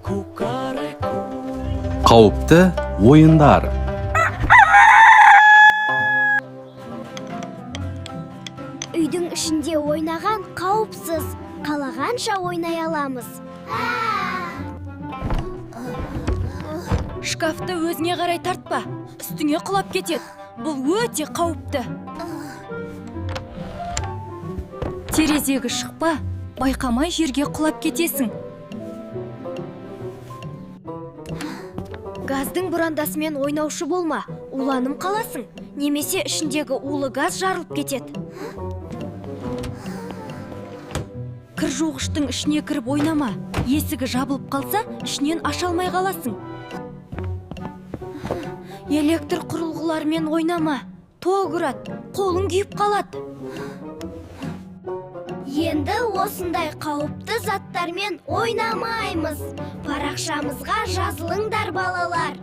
Кукареку. Қауіпті ойындар. Үйдің ішінде ойнаған қауіпсіз. Қалағанша ойнай аламыз. Шкафты өзіңе қарай тартпа, үстіңе құлап кетеді. Бұл өте қауіпті. Терезеге шықпа, байқамай жерге құлап кетесің. Газдың бұрандасымен ойнаушы болма, уланып қаласың, немесе ішіндегі улы газ жарылып кетеді. Кір жуғыштың ішіне кіріп ойнама, есігі жабылып қалса, ішінен аша алмай қаласың. Электр құрылғыларымен ойнама, ток ұрады, қолың күйіп қалады. Енді осындай қауіпті заттармен ойнамаймыз. Парақшамызға жазылыңдар, балалар.